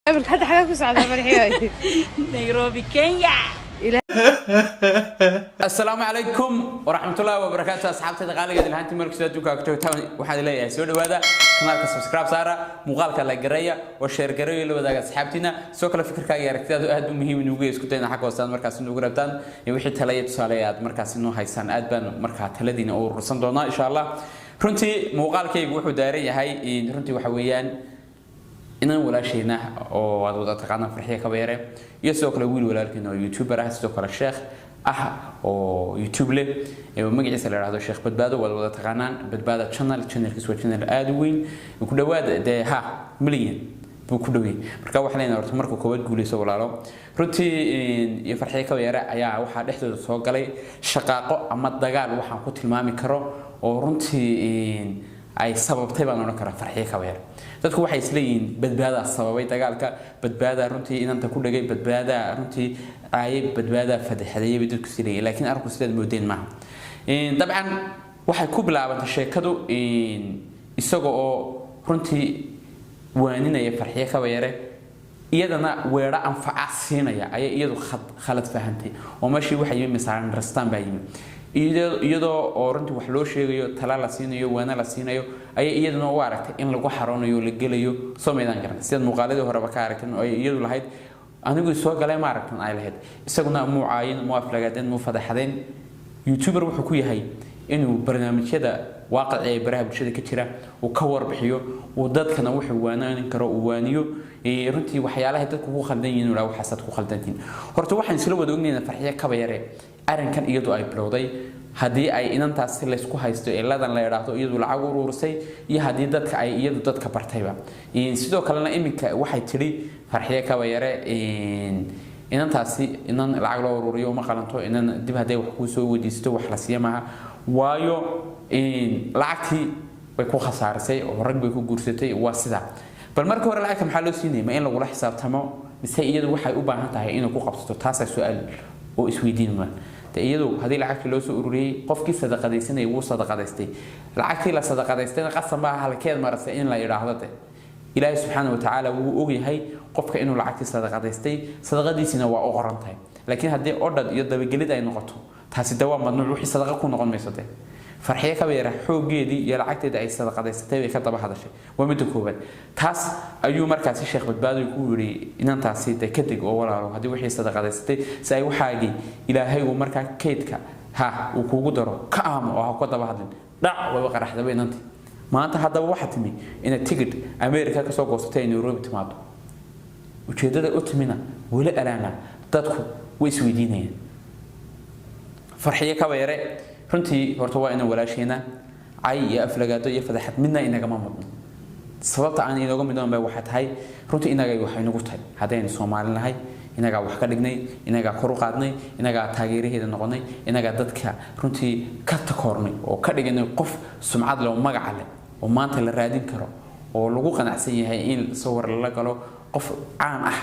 Hadda xagee ku socdaa, Farxiyo? Nairobi, Kenya. Asalaamu calaykum waraxmatullaahi wabarakaatu, asxaabtayda qaaligeed lahaantii markasta adduunka ka joogtaan. Waxaan leeyahay soo dhawaada kanaalka, subscribe saara, muuqaalka la gareeya oo share gareeyo, la wadaaga asxaabtiina. Sidoo kale fikirkaaga iyo aragtidaadu aad u muhiim inugu isku dayna xagga hoose aad markaas inugu rabtaan iyo wixii tala iyo tusaale aad markaas inoo haysaan, aad baan markaa taladiina u urursan doonaa, insha Allah. Runtii muuqaalkaygu wuxuu daaran yahay, runtii waxa weeyaan, inaan walaashayna oo aad wada taqaanaan, Farxiya Kabayare, iyo sidoo kale wiil walaalkeena oo youtuber ah, sidoo kale sheekh ah oo YouTube leh ee magaciisa la yidhaahdo Sheekh Badbaado, waad wada taqaanaan Badbaado Channel. Channelkiis waa channel aada u weyn, ku dhawaad dee ha milyan buu ku dhow yahay. Marka waxaan leenahay horta marka koowaad guuleyso, walaalo. Runtii iyo Farxiya Kabayare ayaa waxaa dhexdooda soo galay shaqaaqo ama dagaal waxaan ku tilmaami karo oo runtii ay sababtay baan odhan karaa Farxiye Kabayare. Dadku waxay isleeyihiin Badbaadaa sababay dagaalka, Badbaadaa runtii inanta ku dhagay, Badbaadaa runtii caayay, Badbaadaa fadexadeeyay bay dadku isleeyihiin, laakiin arinku sidaad moodeen maaha. Dabcan waxay ku bilaabantay sheekadu isaga oo runtii waaninaya Farxiye Kabayare, iyadana weedho anfaca siinaya, ayay iyadu khalad fahantay oo meeshii waxa yimi misunderstand baa yimi. Iyadoo oo runtii wax loo sheegayo, tala la siinayo, waana la siinayo, ayay iyaduna u aragtay in lagu xaroonayo oo la gelayo. Soo maydaan garan sidaad muuqaaladii horeba ka aragteen oo ay iyadu lahayd anigu soo galay ma aragtan ay lahayd. Isaguna muu caayin, muu aflagaadeen, muu fadaxadeen. Youtuber wuxuu ku yahay inuu barnaamijyada waaqici ee baraha bulshada ka jira uu ka warbixiyo, uu dadkana wuxuu waanaanin karo uu waaniyo, runtii waxyaalaha dadku ku khaldan yihiin ilaa waxaasaad ku khaldantihiin. Horta waxaan isla wada ognaynaa Farxiyo Kabayare arrinkan iyadu ay bilowday, haddii ay inantaasi laysku haysto ee ladan la idhaahdo iyadu lacag uruurisay iyo haddii dadka ay iyadu dadka bartayba. Sidoo kalena iminka waxay tidhi Farxiye Kabayare inantaasi inan lacag loo uruuriyo uma qalanto, inan dib hadday wax kuu soo weydiisto wax la siiya maaha, waayo lacagtii way ku khasaarisay oo rag bay ku guursatay. Waa sidaa. Bal marka hore lacagta maxaa loo siinayay? Ma in lagula xisaabtamo mise iyadu waxay u baahan tahay inay ku qabsato? Taasaa su-aal oo isweydiin mudan. De iyadu haddii lacagtii loo soo ururiyey, qofkii sadaqadaysanayay wuu sadaqadaystay, lacagtii la sadaqadaystayna qasab maaha halkeed marasay in la yidhaahdo. De Ilaahay subxaana watacaala wuu ogyahay qofka inuu lacagtii sadaqadaystay, sadaqadiisina waa u qoran tahay. Laakiin haddii odhad iyo dabagelid ay noqoto, taasi de waa mamnuuc, wixii sadaqa ku noqon mayso. De Farxiye Kabayare xooggeedii iyo lacagteedii ay sadaqadaysatay bay ka daba hadashay, waa midda koowaad. Taas ayuu markaasi Sheekh Badbaado ku yidhi inantaasi de ka deg oo walaalo, haddii wixii sadaqadaysatay si ay waxaagii Ilaahay uu markaa kaydka ha uu kuugu daro, ka aamo oo ha ka daba hadlin. Dhac waba qaraxdaba inantii. Maanta haddaba waxaa timi inaad tigidh America kasoo goosatay ay Nairobi timaado. Ujeeddada u timina weli alaana dadku way isweydiinayaan. Farxiye Kabayare runtii horta waa inaan walaasheena, cay iyo aflagaado iyo fadaxad midna inagama mudno. Sababta aan inooga midnoon bay waxay tahay, runtii inaga waxay nagu tahay haddaynu Soomaali nahay, inagaa wax ka dhignay, inagaa kor u qaadnay, inagaa taageeraheeda noqonay, inagaa dadka runtii ka takoornay oo ka dhiganay qof sumcad leh oo magaca leh oo maanta la raadin karo oo lagu qanacsan yahay in sawir lala galo, qof caan ah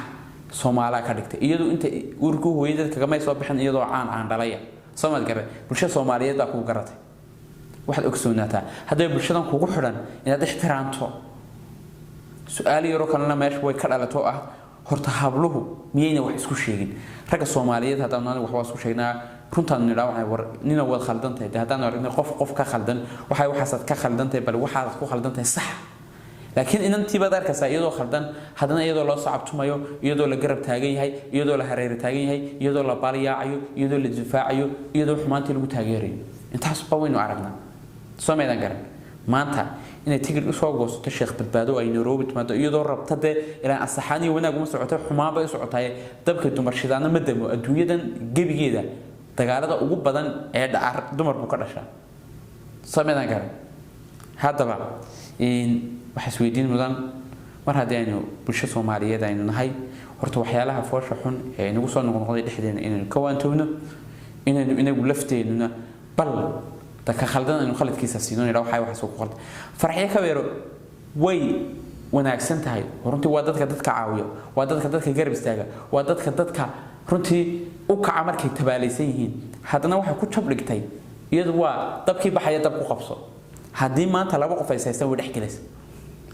Soomaalaa ka dhigtay. Iyadu inta uurku hooyadad kagamay soo bixin iyadoo caan aan dhalaya. Soomaad garan, bulshada Soomaaliyeed baa kugu garatay. Waxaad ogsoonaataa hadday bulshadan kugu xidhan inaad ixtiraamto. Su-aal yaroo kalena meesha way ka dhalato ah: horta habluhu miyayna wax isku sheegin? Ragga Soomaaliyeed haddaan anigu wax waa isku sheegnaa, runtaan nidhaa, waxay war nina waad khaldan tahay. Dee haddaan aragnay qof qof ka khaldan, waxay waxaasaad ka khaldan tahay, bal waxaad ku khaldan tahay sax. Laakiin inantii baad arkaysaa iyadoo khaldan, haddana iyadoo loo sacabtumayo, iyadoo la garab taagan yahay, iyadoo la hareer taagan yahay, iyadoo la baalyaacayo, iyadoo la difaacayo, iyadoo xumaantii lagu taageerayo. Intaasba waynu aragnaa. Soo maydaan garan maanta inay tigidh usoo goosato Sheekh Badbaado, ay Nairobi timaado, iyadoo rabta dee ilaan asaxaan iyo wanaag uma socoto, xumaan bay u socotaye. Dabka dumar shidaana ma damo. Adduunyadan gebigeeda dagaalada ugu badan ee dhaca dumar buu ka dhashaa. Soo maydaan garan? Haddaba waxaa isweydiin mudan, mar haddii aynu bulsho Soomaaliyeed aynu nahay, horta waxyaalaha foosha xun ee inagu soo noqnoqday dhexdeena inaynu ka waantoowno, inaynu inagu lafteenuna bal dadka khaldan aynu khaladkiisa siino, nidhaa waxay waxaas ku khaldan. Farxiyo Kabeero way wanaagsan tahay runtii, waa dadka dadka caawiya, waa dadka dadka garab istaaga, waa dadka dadka runtii u kaca markay tabaalaysan yihiin. Haddana waxay ku jab dhigtay iyadu waa dabkii baxaya dab ku qabso. Haddii maanta laba qof ay haystaan, way dhex gelaysa.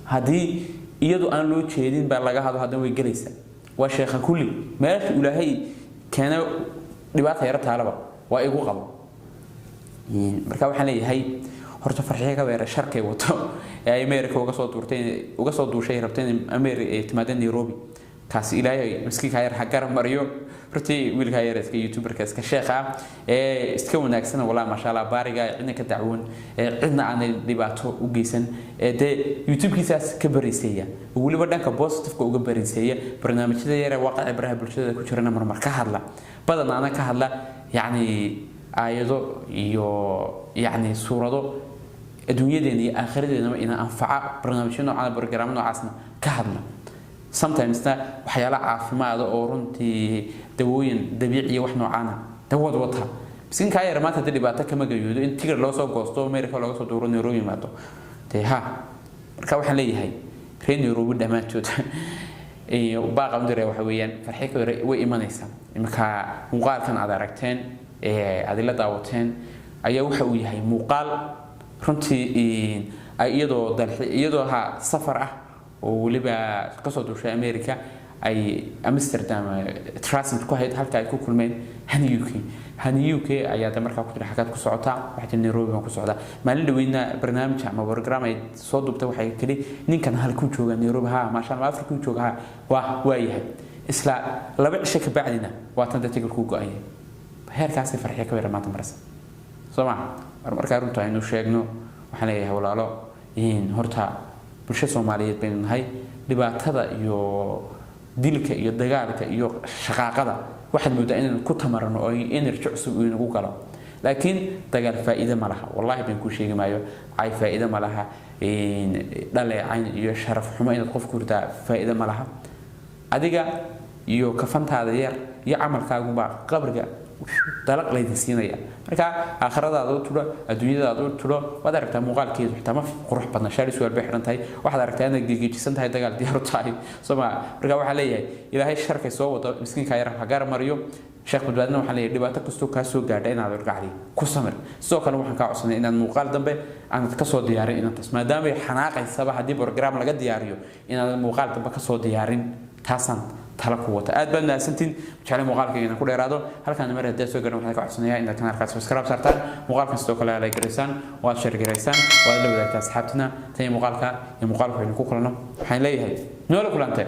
Haddii Iyadoo aan loo jeedin baa laga hadlo, haddana way gelaysaa. Waa sheekha kulli meesha Ilaahay keena dhibaata yara taalaba waa igu qabo. Marka waxaan leeyahay horta Farxiyo Kabayare sharkay wato ee ay America uga soo duurtay, uga soo duushay, rabtay in America ay timaadeen Nairobi, kaasi Ilaahay miskiinka yar ha garab mariyo. Runtii wiilka yar iska youtuberka, iska sheekha ah ee iska wanaagsan, walaa maasha Allah, baariga cidna ka dacwoon ee cidna aanay dhibaato u geysan, ee dee YouTube-kiisaas ka bariiseeya, weliba dhanka positive-ka uga bariiseeya, barnaamijyada yar ee waaqaca baraha bulshada ku jirana marmar ka hadla, badanaana ka hadla yacni aayado iyo yacni suurado adduunyadeena iyo aakhiradeennaba ina anfaca, barnaamijyo noocan, barnaamij noocaasna ka hadla, sometimesna waxyaala caafimaada oo runtii dawooyin dabiiciya wax noocaana dawad wata. Miskiinkaa yar maanta haddii dhibaato kama gayoodo in tigar loo soo goosto, America looga soo duuro, Nairobi yimaado dee ha. Marka waxaan leeyahay reer Nairobi dhammaantood baaqa u diray waxa weeyaan Farxi Kabayare way imanaysaa. Iminka muuqaalkan aad aragteen ee aad ila daawateen ayaa waxa uu yahay muuqaal runtii ay iyadoo dalxi, iyadoo ha safar ah oo weliba kasoo duushay America, ay Amsterdam transit ku hayd, halka ay ku kulmeen Hani UK. Hani UK ayaa de markaa ku tiri: "Xaggaad ku socotaa?" Waxay tiri: "Nairobi baan ku socdaa." Maalin dhaweydna barnaamij ama program ay soo duubtay waxay tiri: "Ninkan halkuu jooga?" "Nairobi." "Ha, maasha Allah, Afrika jooga." "Ha, waa yahay." Isla 2 cisho ka bacdina waa tan tigarkuu go-anya. Heerkaasay Farxiyo Kabayare maanta maraysa, soo ma? Markaa runta aynu sheegno, waxaan leeyahay walaalo, horta bulsho Soomaaliyeed baynu nahay. Dhibaatada iyo dilka iyo dagaalka iyo shaqaaqada waxaad moodaa inaynu ku tamarano oo energy cusub uu inagu galo, laakiin dagaal faa'iido ma laha. Wallaahi baan kuu sheegi maayo, cay faa'iido ma laha, dhaleecayn iyo sharaf xumo inaad qof ku ridaa faa'iido ma laha. Adiga iyo kafantaada yar iyo camalkaagunbaa qabriga dalaq laydin siinaya. Marka aakhiradaada u tudho, adduunyadaada u tudho. Waad aragtaa muuqaalkeedu xitaa ma qurux badna, shaari suwaal bay xidhan tahay, waxaad aragtaa inaad gegejisan tahay, dagaal diyaar u tahay, soo ma? Marka waxaa leeyahay Ilaahay sharkay soo wado miskiinka yar ha garab mariyo. Sheekh Badbaadina waxaan leeyahay dhibaato kastoo kaa soo gaadha inaad orgacdi ku samir. Sidoo kale waxaan kaa codsanay inaad muuqaal dambe aanad kasoo diyaarin inantaas, maadaama ay xanaaqaysaba haddii program laga diyaariyo, inaadan muuqaal dambe kasoo diyaarin. Taasaan tala ku wata. Aad baad mahadsantiin. Jeclay muuqaalka inaan ku dheeraado halkaan mar haddii aad soo garan, waxaan ka codsanayaa inaad kanaalkaas subscribe saartaan, muuqaalkan sidoo kale like garaysaan, waad share garaysaan, waad la wadaagtaa asxaabtina. Tan iyo muuqaalka iyo muuqaalka waxaynu ku kulanno, waxaan leeyahay noola kulantee.